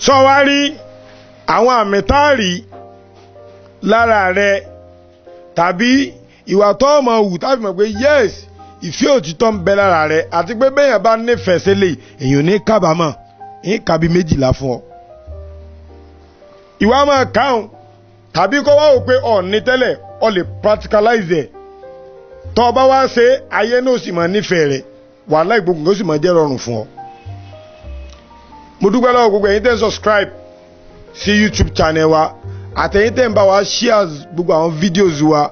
Sọ wá rí àwọn àmì táàrí lára rẹ tàbí ìwà tó ọmọ wù tàbí mọ̀ pé yes, ìfẹ́ òtítọ́ ń bẹ lára rẹ, àti pé bẹ́yàn bá nífẹ̀ẹ́ sílẹ̀, èèyàn ní kábàámọ̀. Ní kàbí 12 fún ọ. Ìwà máa káhùn tàbí kó wá wò pé ọ̀ ní tẹ́lẹ̀, ọ lè practicalize ẹ̀. Tọ́ ọ bá wá ṣe, ayé náà sì máa nífẹ̀ẹ́ rẹ̀, wàhálà ìgbógun ó sì máa jẹ́ rọrùn fún ọ. Mo dúpẹ́ lọ́wọ́ gbogbo ẹ̀yin tẹ́ ń subscribe sí YouTube channel wa, àtẹ̀yin tẹ́ ń bá wa share gbogbo àwọn videos wa.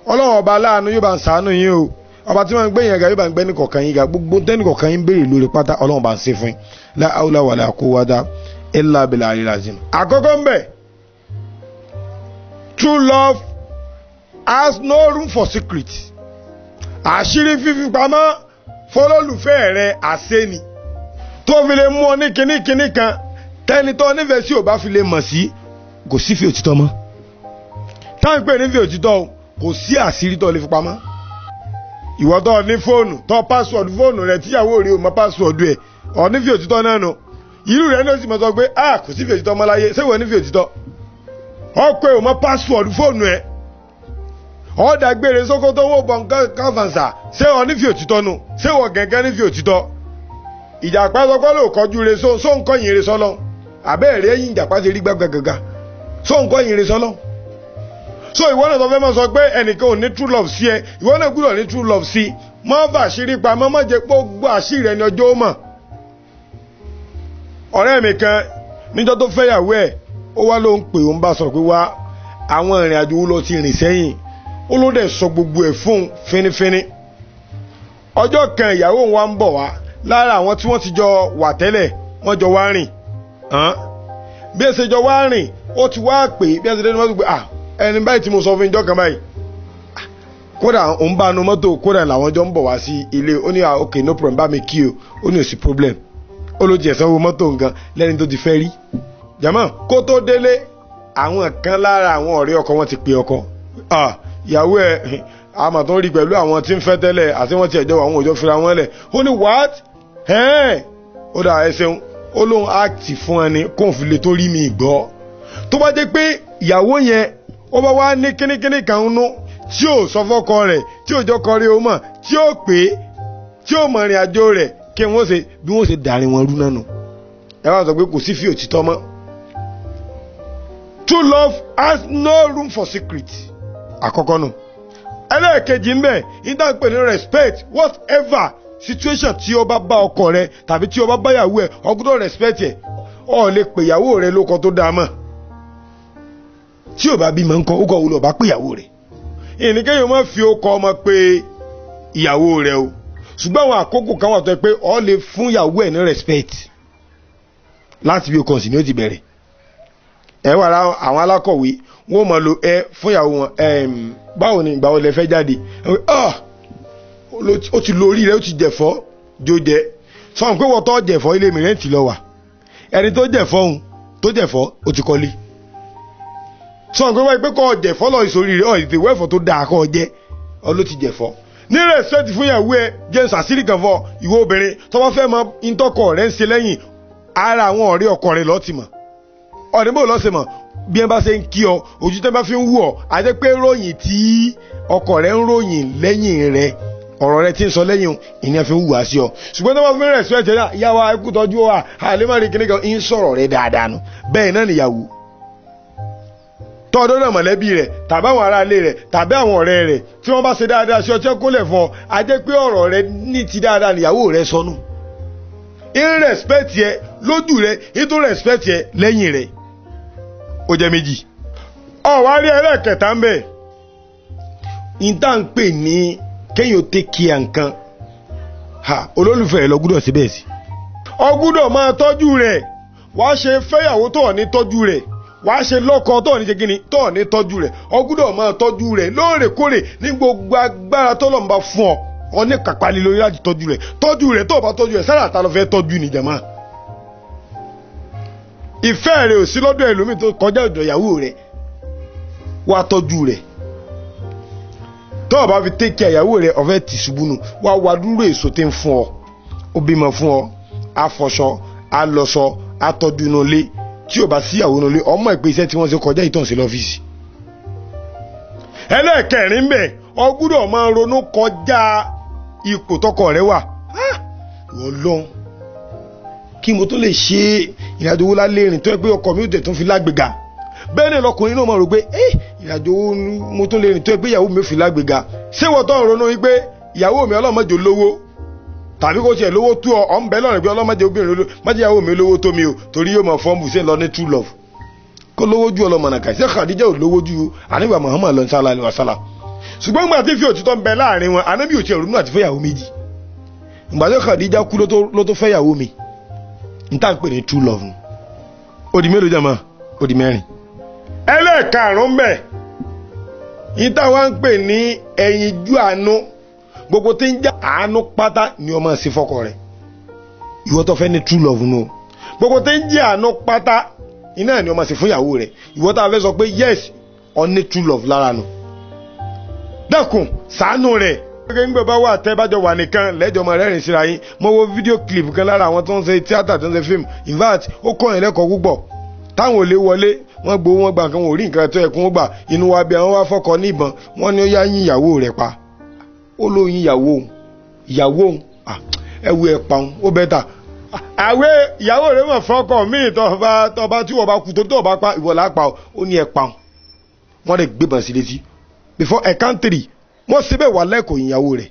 Ọlọ́run Ọba aláàánú yóò bá ń ṣàánú yín o. Ọba tí wọ́n ń gbé yẹn ga yóò bá ń gbé ní kọ̀ọ̀kan yín ga. Gbogbo tẹ́nì kọ̀ọ̀kan yín béèrè lórí pátá, Ọlọ́run bá ń ṣe fún yín. La hawla wala quwwata illa billahi azim. Àkọ́kọ́ ń bẹ̀, true love has no room for secret. Àṣírí fífi pamọ́ fọlọ́lùfẹ́ rẹ àṣẹ ni tó fi lè mú ọ ní kinní kinní kan, tẹ́ni tó nífẹ̀ẹ́ sí ò bá fi lè mọ̀ sí, kò sí fi òtítọ́ mọ́. Táwọn pè ní fi òtítọ́ o, kò sí àṣírí tó lè fi pamọ́. Ìwọ tó ní fóònù, tó password fóònù rẹ, tíyàwó rẹ ò mọ password ẹ, ọ ní fi òtítọ́ náà nù. Irú rẹ ní ó sì mọ sọ pé, "Ah, kò sí fi òtítọ́ mọ́ láyé." Ṣé ìwọ ní fi òtítọ́? Ọkọ ẹ ò mọ password fóònù ẹ, ọ̀dàgbére Sókótó wò bọ̀ nǹkan káfàǹsà. Ṣé ọ ní fi òtítọ́ nù? Ṣé ìwọ gẹ́gẹ́ ní fi òtítọ́? Ìjàpá sọ pé ló kọjú re só só nǹkan yìí re sọlọ àbẹ́ẹ̀rẹ́ ẹ̀yìn. Ìjàpá ṣe rí gbàgbàgàgà só nǹkan yìí re sọlọ. So ìwọ náà tó fẹ́ máa sọ pé ẹnìkan ò ní true love sí ẹ, ìwọ náà gbúdọ̀ ní true love sí. Má fàṣírí pamọ́, má jẹ́ pé ó gbọ́ àṣírí ẹni ọjọ́ ó mọ̀. Ọ̀rẹ́ mi kan, níjọ́ tó fẹ́yàwó ẹ̀, ó wá ló ń pè, ó ń bá sọ̀rọ̀ pé, "Wá, àwọn ìrìn àjò wo ló ti rìn sẹ́yìn?" Ó ló dẹ̀ sọ gbogbo ẹ̀ fún fínífíní. Ọjọ́ kan, ìyàwó òun wá ń bọ̀ wá lára àwọn tí wọ́n ti jọ wà tẹ́lẹ̀, wọ́n jọ wá rìn hàn. Bí ẹ ṣe jọ wá rìn, ó ti wá pè bí ẹ ṣe dé ní mọ́tò pé, "Ah, ẹni báyìí tí mo sọ fún ìjọ kan báyìí, kódà òun bá nu mọ́tò, kódà làwọn jọ ń bọ̀ wá sí ilé." Ó ní, "Ah, ok, no problem, bá mi kí o." Ó ní ò sí problem. Ó ló jẹ̀ sanwó mọ́tò nǹkan lẹ́ni tó ti fẹ́ rí jàmọ́. Kó tó délé, àwọn kan lára àwọn ọ̀rẹ́ ọkọ wọn ti pè ọkọ, "Ah, ìyàwó ẹ̀ àmọ̀ tó ń rí pẹ̀lú àwọn tí ń fẹ́ tẹ́lẹ̀, àti wọ́n ti ẹ̀jọ́ àwọn òjò fira wọn lẹ̀." Ó ní, "What?" Ẹ̀ẹ́n, ó dà, ẹ ṣeun. Ó lóun act fún ẹni kóun fi lè tó rí mi gbọ́. Tó bá jẹ́ pé ìyàwó yẹn ó bá wá ní kínníkínní kan nú tí ò sọ fọ́kọ rẹ̀, tí ò jọkọ rí o mọ̀, tí ò pé, tí ò mọ̀ ìrìn àjò rẹ̀, kí wọ́n ṣe bí wọ́n ṣe dàrin wọn rú náà nù. Ẹ wá sọ pé kò sí fi òtítọ́ mọ́. True love has no room for secret, àkọ́kọ́ nù. Ẹlẹ́ẹ̀kejì ń bẹ̀, nígbà pé ní respect. Whatever situation tí o bá bá ọkọ rẹ tàbí tí o bá báyàwó ẹ, o gbọ́dọ̀ respect ẹ. Ọ lè pè ìyàwó rẹ lóko tó dáa mọ́. Tí o bá bímọ ńkọ́? Ó kọ́ wúlò bá pè ìyàwó rẹ. Ìníkẹ́yìn máa fi okọ ọmọ pé ìyàwó rẹ o, ṣùgbọ́n àwọn àkókò kan wà tó yẹ pé ọ lè fún ìyàwó ẹ ní respect. Láti bí o kàn sí ni ó ti bẹ̀rẹ̀. Ẹ wà àwọn alákọ̀wé, wọ́n máa lo ẹ fún ìyàwó wọn. "Báwo ni? Ìgbà wo lẹ fẹ́ jáde?" Ó ti lo orí rẹ, ó ti jẹ̀fọ́ jó jẹ. Sọ̀rọ̀ pé wọ́n tọ́ jẹ̀fọ́, ilé mi rent lọ wà. Ẹni tó jẹ̀fọ́ òun tó jẹ̀fọ́, ó ti kọ́lé. Sọ̀rọ̀ pé wọ́n pé kọ́ jẹ̀fọ́ lọ ìsòrí rẹ, ọ̀ ìtẹ̀wé ẹ̀fọ́ tó dáa kọ́ jẹ́ ọ ló ti jẹ̀fọ́. Ní respect fún ìyàwó ẹ, jẹ́ sàṣírí kan fọ ìwọ obìnrin tó bá fẹ́ mọ ìtọ́kọ rẹ ń ṣe lẹ́yìn, ara àwọn ọ̀rẹ́ ọkọ rẹ lọ́ọ́ ti mọ̀. Ọ̀rẹ́ bò lọ́sẹ̀ mọ̀ bí ẹ bá ṣe ń kí ọ, ojú tẹ́ bá fi ń wù ọ, àti pé ròyìn tí ọkọ rẹ ń ròyìn lẹ́yìn rẹ, ọ̀rọ̀ rẹ tí ń sọ lẹ́yìn ìní fi ń wù á sí ọ. Ṣùgbọ́n tó bá fi ń respect ẹ̀ náà, "Ìyá wa, ẹ kú tọ́jú wa, àlè má rí kíní kan," ń sọ̀rọ̀ rẹ dáadáa nù. Bẹ́ẹ̀ náà nìyàwó tọ́ọ̀dọ́ náà, mọ̀lẹ́bí rẹ̀ tàbí àwọn aráalé rẹ̀ tàbí àwọn ọ̀rẹ́ rẹ̀, tí wọ́n bá ṣe dáadáa sí ọ, tí wọ́n kólẹ̀ fún ọ, a jẹ́ pé ọ̀rọ̀ rẹ ní ti dáadáa nìyàwó rẹ sọnù. Ń respect yẹ lójú rẹ, ń tó respect yẹ lẹ́yìn rẹ̀. Ó jẹ́ méjì. Ọ̀wá rí ẹlẹ́kẹta ń bẹ̀, ní tá à ń pè ní kéèyàn take care nǹkan ha olólùfẹ́ rẹ̀ lọ gbúdọ̀ síbẹ̀ sí. Ọ gbúdọ̀ máa tọ́jú rẹ̀. Wàá ṣe fẹ́yàwó tó ní tọ́jú rẹ̀, wàá ṣe lọ́kọ tó ní ṣe kíni tó ní tọ́jú rẹ̀. Ọ gbúdọ̀ máa tọ́jú rẹ̀ lóòrèkóòrè ní gbogbo agbára tó lọ́nba fún ọ. Ọ ní kápálí lórí láti tọ́jú rẹ̀. Tọ́jú rẹ̀. Tó o bá tọ́jú rẹ̀ sára, ta ló fẹ́ tọ́jú ní jàmá? Ìfẹ́ rẹ̀ ò sí lọ́dọ̀ ẹlòmíì tó kọjá ọ̀dọ̀ ìyàwó rẹ̀. Wàá tọ́jú rẹ̀. Tó o bá fi take care ìyàwó rẹ̀, ọ̀fẹ́ tì ṣubú nù. Wàá wá dúró èso tí ń fún ọ. Ó bímọ fún ọ, afọṣọ, alọṣọ, atọ́jú inú ilé. Tí ò bá síyàwó nílé, ọmọ ìpè iṣẹ́ tí wọ́n ṣe kọjá ìtàn sí lọ́fíìsì. Ẹlẹ́ẹ̀kẹrin bẹ̀, ọ gbúdọ̀ máa ronú kọjá ipò tọkọ rẹ wà. Ìwọ lọ́n kí mo tó lè ṣe ìrìnàjò owó lálẹ́ rìn tó yẹ pé ọkọ mi ò tẹ̀ tó fi lágbèga. Bẹ́ẹ̀ ni lọkùnrin náà máa rò pé ìrìnàjò owó mo tó lè rìn tó yẹ pé ìyàwó mi ò fi lágbèga. Ṣé wọ́n tó ń ronú wípé ìyàwó mi ọlọ́mọdé lówó tàbí kó tiẹ̀ lówó tó ọ ọ̀n bẹ́ẹ̀ lọ́rùn pé ọlọ́mọdé obìnrin mọ́jẹ́ ìyàwó mi lówó tó mi o, torí yóò mọ̀ fọ́ọ̀mù sí lọ ní true love kó lówó ju ọlọ́mọ nàkà. Ṣé Khadija ò lówó ju àníbà Muhammad lọ sálà ní wàsálà? Ṣùgbọ́n gbà tí fi òtítọ́ ń bẹ láàrin wọn, ànábì ò tiẹ̀ ronú àti fẹ́yàwó méjì. Ìgbà tí Khadija kú ló tó fẹ́yàwó mi. N tá n pè ní true love. Ó di mélòó jàmá? Ó di mẹ́rin. Ẹlẹ́ẹ̀karùn-ún bẹ̀, n tá wá ń pè ní ẹyinjú àánú. Gbogbo tí ń já àánú pátá ni ọmọ sí fọkọ rẹ. Ìwọ tó fẹ́ ní true love nù, gbogbo tí ń jẹ́ àánú pátá iná ni ọmọ sí fún ìyàwó rẹ. Ìwọ tá a fẹ́ sọ pé yes, ọ ní true love lára nù, dákun ṣàánú rẹ. Gẹ́gẹ́ nígbà bá wà tẹ́ bájọ wà nìkan lẹ́jọ́ ọmọ rẹ́rìn síra yín. Mo wo fídíò clip kan lára àwọn tó ń ṣe tíátà, tó ń ṣe fíìmù. In fact, ó kọ́ yẹn lẹ́kọ̀ọ́ púpọ̀. Táwọn ò lè wọlé, wọ́n gbowó, wọ́n gbà nǹkan, wọn ò rí nǹkan tó yẹ kó wọ́n gbà. Inú wa bí àwọn wá fọ́kọ ní ìbọn, wọ́n ní ó yá yín ìyàwó rẹ̀ pa. Ó ló yín ìyàwó òun, ìyàwó òun ẹ wo ẹ̀ pa òun, ó bẹ́ẹ̀ ta àwẹ̀ ìyàwó rẹ̀ mọ̀ fọ́kọ míì. Tọ́ba tí wọ́n bá kú tó bá pa ìwọ là á pa ó ní ẹ̀ pa òun. Wọ́n lè gbébọn sí létí before ẹ̀ country wọ́n síbẹ̀ wà lẹ́kọ̀ọ́ ìyàwó rẹ̀.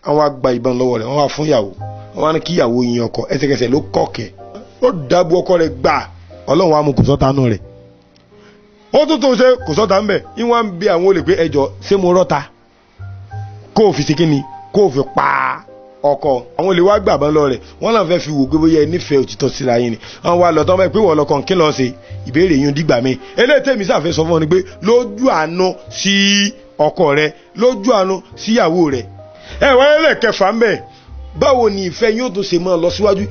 Àwọn àgbà ìbọn lọ́wọ́ rẹ̀, wọ́n wá fún ìyàwó, wọ́n wá ní kí ìyàwó yin ọkọ. Ẹsẹ̀kẹsẹ̀ ló kọ̀kẹ́, ó dábò ọkọ rẹ̀ gbà. Ọlọ́run wa mú kò sọ́ta nù rẹ̀, ó tún tó ṣe kò sọ́ta ń bẹ̀. Ìwọ̀n ń bi àwọn olè pé ẹjọ́ ṣé mo rọ́ta kó o fi ṣe kíni, kó o fi pa ọkọ. Àwọn olè wá gbàbọ́n lọ rẹ̀, wọ́n náà fẹ́ fi wò pé bóyá ẹ nífẹ̀ẹ́ òtítọ́ síra yín ni. Wọ́n wá lọ tán báyìí pé wọ́n lọ́kàn kí lọ́ọ́ ṣe ìbéèrè yín dìgbà mi. Eléyìí tèmi sàfẹ́ sọ fún ọ ni pé lójú àánú sí ọkọ rẹ, lójú àánú síyàwó rẹ. Ẹ wọ́n lè kẹfà ń bẹ̀, báwo ni ìfẹ́ yóò tún ṣe máa lọ síwájú?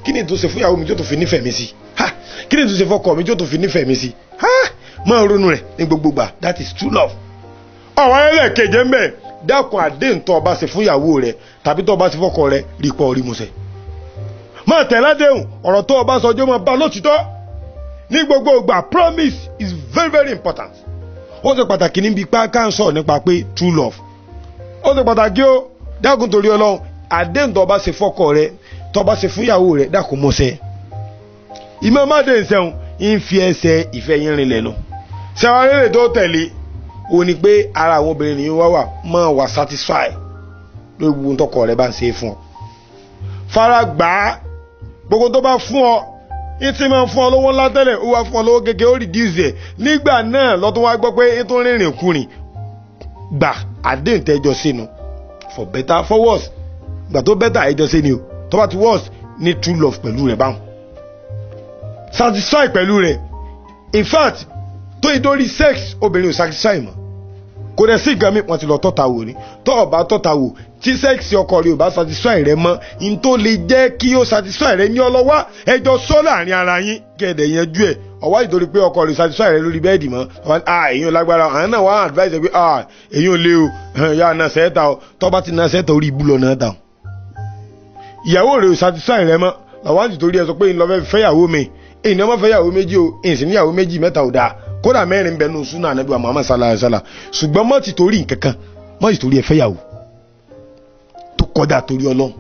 Kí ni tó ṣe fún ìyàwó mi tó tún fi nífẹ̀ẹ́ mi sí? Kí ni tó ṣe fọkọ mi tó tún fi nífẹ̀ẹ́ mi sí? Máa ronú rẹ̀ ní gbogbo gbà. That is true love. Ọ̀wọ́n lè keje ń bẹ̀, dákun, àdéhùn tó o bá ṣe fún ìyàwó rẹ tàbí tó o bá ṣe fọkọ rẹ, rí pọ̀ orí musẹ̀. Máa tẹ̀lé àdéhùn. Ọ̀rọ̀ tó o bá sọ ọjọ́ máa bá lótìtọ́ ní gbogbo ìgbà. Promise is very very important. Ó ṣe pàtàkì níbi pákà ń sọ̀rọ̀ nípa pé true love, ó ṣe pàtàkì ó. Dákun, torí Ọlọ́run, àdéhùn tó o bá ṣe fọ́kọ rẹ, tó o bá ṣe fún ìyàwó rẹ, dákun mọ́ṣẹ́. Ìmọ̀ má dé ìṣẹ̀hún ń fi ẹsẹ̀ ìfẹ́ yín rinlẹ̀ nù. Ṣẹ̀wárẹ́rẹ́ tó tẹ̀lé o ní pé ara àwọn obìnrin nìyí wá wà máa wà satisfy lórí gbogbo tọkọ rẹ bá ń ṣe fún ọ. Fara gbà á, gbogbo tó bá fún ọ, ìtì máa ń fún ọ lówó ńlá tẹ́lẹ̀, ó wá fún ọ lówó kékeré, ó reduce ẹ̀. Nígbà náà lọ́tún wá gbọ́ pé ètò rìnrìn kùnrin gbà àdéhùn tẹ́jọ sínú for better for worse. Gbà tó better ẹjọ́ sí ni o, tó bá ti worse, ní true love pẹ̀lú rẹ̀ báwọn satisfy pẹ̀lú rẹ̀. In fact, tó ìdórí sex, obìnrin ò satisfy mọ́, kò dẹ̀ sí nǹkan mi. Wọ́n ti lọ tọ́ta wò ni. Tọ́ ọba tọ́ta wò tí sex ọkọ rẹ̀ ò bá satisfy rẹ mọ́, n tó lè jẹ́ kí ó satisfy rẹ ní ọlọ́wà ẹjọ́ sọ láàrin ara yín kẹ̀dẹ̀ yanjú ẹ̀. Ọwọ́ ìtorí pé ọkọ rẹ̀ satisfy rẹ lórí bẹ́ẹ̀dì mọ́, ah, èyí ò lágbára. Àwọn náà wà á advice ẹ pé, ah, èyí ò lé o, yà á na sẹ́ẹ̀ta o. Tọ́ bá ti na sẹ́ẹ̀ta, orí ibú lọ náà tà. Ìyàwó rẹ̀ ò satisfy rẹ mọ́ làwọn àti torí ẹ sọ pé ńlọ fẹ́ fẹ́yàwó mi. Èyí ni ọmọ fẹ́yàwó méjì o, èyí sì níyàwó méjì, mẹ́ta ò dáa, kódà mẹ́rin bẹ́ẹ̀ nù súnà Ànábì wa Muhammad sallallahu alayhi wa sallam. Ṣùgbọ́n mọ́ ti torí nǹkankan, mọ́ ti torí ẹ fẹ́yàwó tó kọjá torí Ọlọ́run.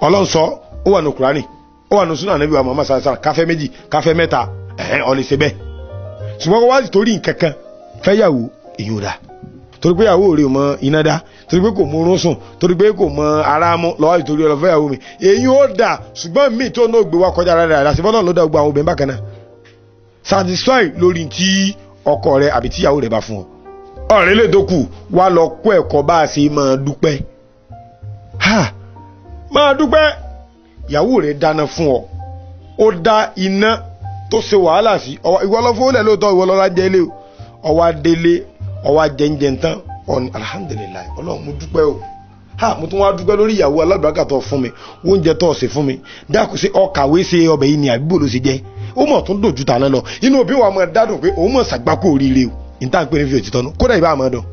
Ọlọ́run sọ, ó wà ní Kùránì, ó wà ní súnà Ànábì wa Muhammad sallallahu alayhi wa sallam, káfẹ́ méjì, káfẹ́ mẹ́ta, ẹ̀hẹ́n, ó lè ṣe bẹ́ẹ̀. Ṣùgbọ́n kó wá ti torí nǹkankan fẹ́yàwó, èyí ò dáa. Torí pé ìyàwó rẹ̀ ò mọ iná dá, torí pé kò mú orun sùn, torí pé kò mọ ara mú lọ́wọ́, ìtorí ọlọ́ fẹ́yàwó mi, èyí ó dà. Ṣùgbọ́n míì tó náà gbé wa kọjá rárá rárá sí bọ́lá ló dá gbogbo àwọn obìnrin bákan náà. Satisfy lórí tí ọkọ rẹ àbí tíyàwó rẹ bá fún ọ. Ọ̀rẹ́ lè tó kù wá lọ kó ẹ̀kọ́ bá a ṣe máa dúpẹ́. Ha, máa dúpẹ́. Ìyàwó rẹ dáná fún ọ, ó dá iná tó ṣe wàhálà sí ìwọ lọ fún ó lẹ̀ lóòótọ́, ìwọ lọ́la jẹ́ ilé o. Ọwọ́ adélé, ọwọ́ ajẹ́njẹ́ tán, ọ̀ni alhamdulillahi, Ọlọ́run, mo dúpẹ́ o. Ha, mo tún wá dúpẹ́ lórí ìyàwó alábàákà tó fún mi, oúnjẹ tó ṣe fún mi. Dákun, sí ọkàwé ṣe ọbẹ̀ yìí ni àbíbò ló ṣe jẹ́? Ó mọ̀ tún dòjú tàná lọ. Inú òbí wa máa dádùn pé òun mọ̀ ṣàgbákò oríire o. Níta ń pè ní fi òtítọ́ nu, kódà ìbá àmọ́ dùn.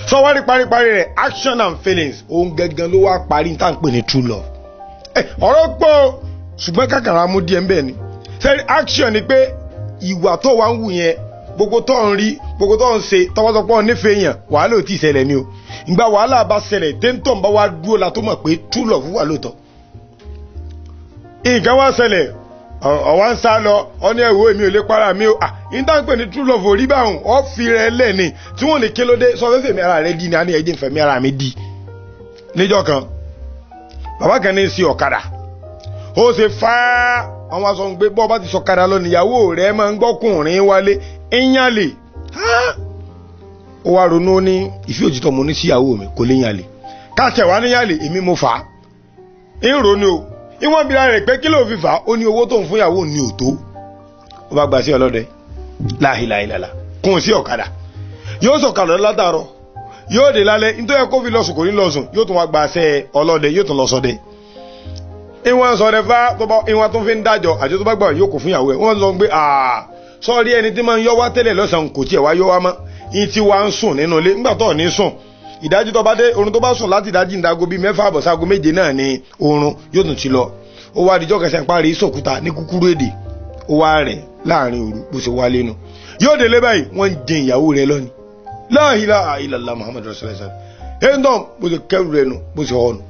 Sọ wá rí paríparí rẹ̀, action and feelings, òun gangan ló wá parí níta ń pè ní true love. Ẹ ọ̀rọ̀ pọ̀, ṣùgbọ́n kàkàrà mú díẹ̀ ń bẹ̀ ni. Sẹ́ni action ni pé ìwà tó wà ń wù yẹn, gbogbo tó ń rí, gbogbo tó ń ṣe, tọwọ́sọpọ̀ nífẹ̀ẹ́ yẹn, wàhálà ò tí ì ṣẹlẹ̀ ni o. Ìgbà wàhálà bá ṣẹlẹ̀, téńtọ̀ ń bá wá dúró la tó mọ̀ pé true love wà lóòótọ́. Nǹkan wá ṣẹlẹ̀, ọ̀wá ń sá lọ, ọ ní ẹ̀wọ́ èmi ò lè para mi o. Níta ń pè ní true love orí báwọn ọ fi rẹ lẹ́ni tí wọ́n ní kí ló dé sọ fẹ́ fèmí ara rẹ di ni, a ní ẹ̀jẹ̀ ń fẹ̀mí ara mi di. Níjọ́ kan, bàbá kan ní sí ọ̀kadà, ó ṣe fáá, àwọn aṣọ ń gbé bọ́ bá ti sọ̀kadà lọ níyàwó rẹ̀ máa ń gbọ́kùnrin wálé ìyànlè. Ó wá ronú ní ìfẹ́ òtítọ́ mo ní síyàwó mi kò lè yànlè, káàtẹ̀ wá níyànlè èmi mo fà á ń ronú o. Ìwọ̀n bí ara rẹ̀ pé kí ló fi fà á, ó ní owó tó ń fún ìyàwó ní òtó. Ó bá gba sí ọlọ́dẹ láhìláhìlàlà kún sí ọ̀kadà, yóò sọ̀kadà látàárọ̀, yóò dé lálẹ́, nítorí kó fi lọ́sùn kò ní lọ́sùn, yóò tún wá gba àṣẹ ọlọ́dẹ, yóò tún lọ sọdẹ. Ìwọ̀n sọdẹ fá ìwọ̀n tó fi ń dájọ́ àti tó bá gbà yóò kó fún ìyàwó ẹ̀. Wọ́n sọ pé sọ́ọ́rí ẹni tí máa ń yọ wá tẹ́lẹ̀ lọ́sàn-án kò tiẹ̀ wá yọ wá mọ́, ìyìn tí wàá ń sùn nínú ilé nígbà tó ní sùn ìdájí tó bá dé, oorun tó bá sùn láti ìdájí ìdágo bíi 6:30 sáago 7 náà ni oorun yóò tún ti lọ. Ó wá dijọ́ kẹsàn-án parí sòkúta ní kúkúrú èdè, ó wá rẹ̀ láàrin òru bó ṣe wálé nu, yóò délé báyìí wọ́n ń jẹ ìyàwó rẹ̀ lọ́ni. La ilaha illallah Muhammadu rasulullah ẹ̀ńdọ̀n bó ṣe kẹrù rẹ̀ nu bó ṣe họnu.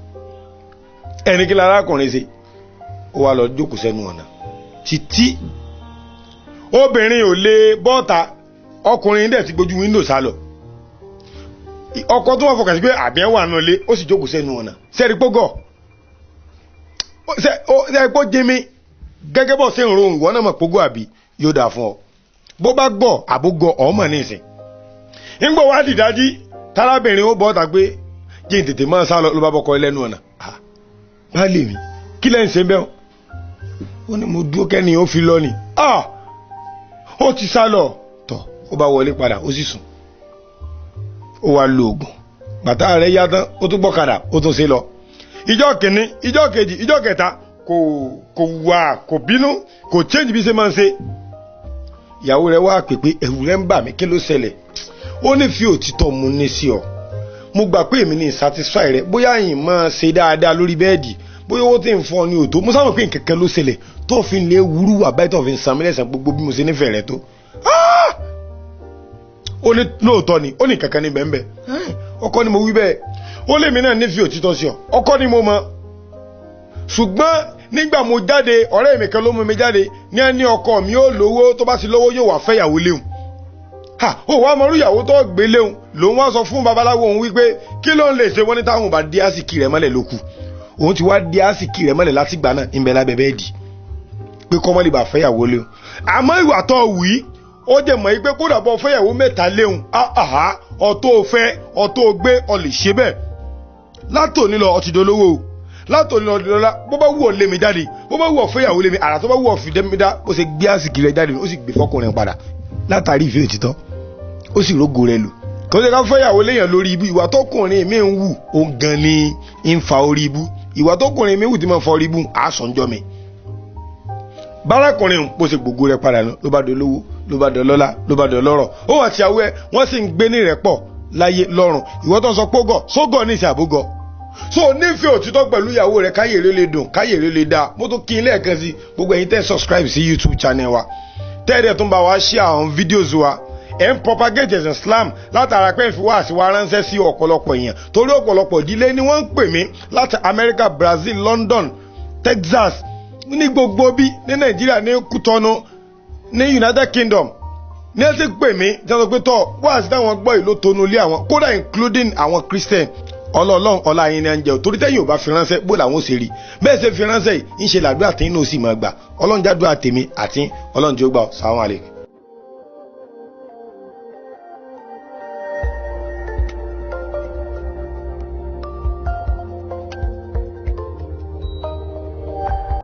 Ẹni kí lárákùnrin ṣe, ó wá lọ jókòó sẹ́nu ọ̀nà títí obìnrin ò lè bọ́ta, ọkùnrin dẹ̀ ti gbójú wíńdò sá lọ. Ọkọ tó wà fọkàn sí pé àbí ẹ wà nù ilé, ó sì jókòó sẹ́nu ọ̀nà. Sẹ́ẹ̀rí pógọ̀ sẹ́ẹ̀rí pó jimi gẹ́gẹ́ bọ́ sí ìròhùn ìwọ náà mọ̀ pógọ̀ àbí yóò dà fún ọ bó bá gbọ́ àbúgọ ọmọ nísìn. Ńgbọ́ wá dìdájí tárábìnrin ó bọ́ta pé jí n tètè máa sá lọ, ló bá bọ́kọ lẹ́nu ọ̀nà. Bá lè mi kí lẹ́ ń ṣe bẹ́ẹ̀? Ó ní mo dúró kẹ́ni ó fi lọ ni, ó ti sá lọ tọ̀. Ó bá wọlé padà, ó sì sùn, ó wá lo oògùn, bàtà rẹ̀ yá tán, ó tún gbọ́kadà, ó tún ṣe lọ. Ìjọ́ kìíní, ìjọ́ kejì, ìjọ́ kẹta, kò wà, kò bínú, kò change bí ṣe máa ń ṣe. Ìyàwó rẹ̀ wá pè pé ẹ̀rù rẹ̀ ń bà mí, kí ló ṣẹlẹ̀? Ó ní fi òtítọ́ mu ní sí ọ, mo gbà pé èmi ní satisfy rẹ, bóyá yìí máa ṣe dáadáa lórí bẹ́ẹ̀dì, bóyá owó tí ń fún ọ ní òtó, mo sábà pé nkẹ̀kẹ́ ló ṣẹlẹ̀ tó fi lè wúrú wà báyìí tó fi ń san mí lẹ́sàn gbogbo bí mo ṣe nífẹ̀ẹ́ rẹ tó. Ó ní lóòótọ́ ni, ó ní kankan ní bẹ́ẹ̀ ọkọ ni mo wí bẹ́ẹ̀, ó lè mí náà nífẹ̀ẹ́ òtítọ́ sí ọ, ọkọ ni mo mọ, ṣùgbọ́n nígbà mo jáde ọ̀rẹ́ mi kan ló mú mi jáde ní ẹni ọkọ mi ó lówó, tó bá ti lówó yóò wá fẹ́yàwó léhùn. Ó wá mọ̀rú ìyàwó tó gbé léhùn lòun wá sọ fún babaláwo òun wípé kí ló ń lè ṣe, wọ́n ní táwọn bá dí àsìkí rẹ̀ mọ́lẹ̀ lókù, òun ti wá dí àsìkí rẹ̀ mọ́lẹ̀ láti gbà náà ń bẹ lábẹ́ bẹ́ẹ̀dì pé kọ́mọ́lì bá fẹ́yàwó léhùn. Àmọ́ ìwà tó wù í ó jẹ́ mọ̀ pé kódà bọ́ fẹ́yàwó mẹ́ta léhùn, ọ̀tó fẹ́ ọ̀tó gbé ọ lè ṣe bẹ́ẹ̀ látòní lọ ọtí dolówó látòní lọ dọlọ́lá, bó bá wù ọ́ lé mi jáde, bó bá wù ọ́ fẹ́yàwó lé mi, àrà tó bá wù ọ́ fi dẹ́mi dá. Ó ṣe gbé àsìkí rẹ̀ jáde, ó sì gbé fọkùnrin padà látàrí ìfẹ́ òtítọ́, ó sì rógo rẹ̀ lò. Kò ṣe ká fẹ́yàwó léèyàn lórí ibú. Ìwà tọkùnrin mi ń wù ó gan ni ń fa orí ibú, ìwà tọkùnrin mi wù tí mo fa orí ibú àásànjọ́ mi. Bárakùnrin bó ṣe gbogbo rẹ̀ padà ló bá dolówó, ló bá dọlọ́lá, ló bá dọlọ́rọ̀, ó wà tí àwọ̀ ẹ̀ wọ́n sì ń gbé ní ìrẹ́pọ̀ láyé lọ́rùn. Ìwọ tó ń sọ pógọ̀ sógọ̀ ní ìsìn àbúgọ̀ so nífẹ̀ẹ́ òtítọ́ pẹ̀lú ìyàwó rẹ̀, káyèrè lè dùn, káyèrè lè dáa. Mo tún kí n lẹ́ẹ̀kan sí gbogbo ẹ̀yin tẹ́ subscribe sí YouTube channel wa, tẹ́ẹ̀dẹ̀ tún bá wa share àwọn videos wa, ẹ̀ ń propagate ẹ̀sìn Islam látara pé ń fi wá sí wa ránṣẹ́ sí ọ̀pọ̀lọpọ̀ èèyàn, torí ọ̀pọ̀lọpọ̀ ìdílé ni wọ́n ń pè mí láti America, Brazil, London, Texas, ní gbogbo bí ní Nàìjíríà, ní Kútọ́nù, ní United Kingdom ní ẹ ti pè mí tí wọ́n sọ pé tọ́ wá sí táwọn gbọ́ ìlú tónú ilé àwọn, kódà including àwọn Christian. Ọlọ́ọ̀lọ́run ọlá yín ni à ń jẹ́ o, torí tẹ́yìn ò bá fi ránṣẹ́ bó làwọn ò ṣe rí bẹ́ẹ̀ ṣe fi ránṣẹ́ yìí ń ṣe làdúrà tí inú sì máa gbà. Ọlọ́run jádùá tèmi àti Ọlọ́run tí ó gbà. Sàwọn àlè.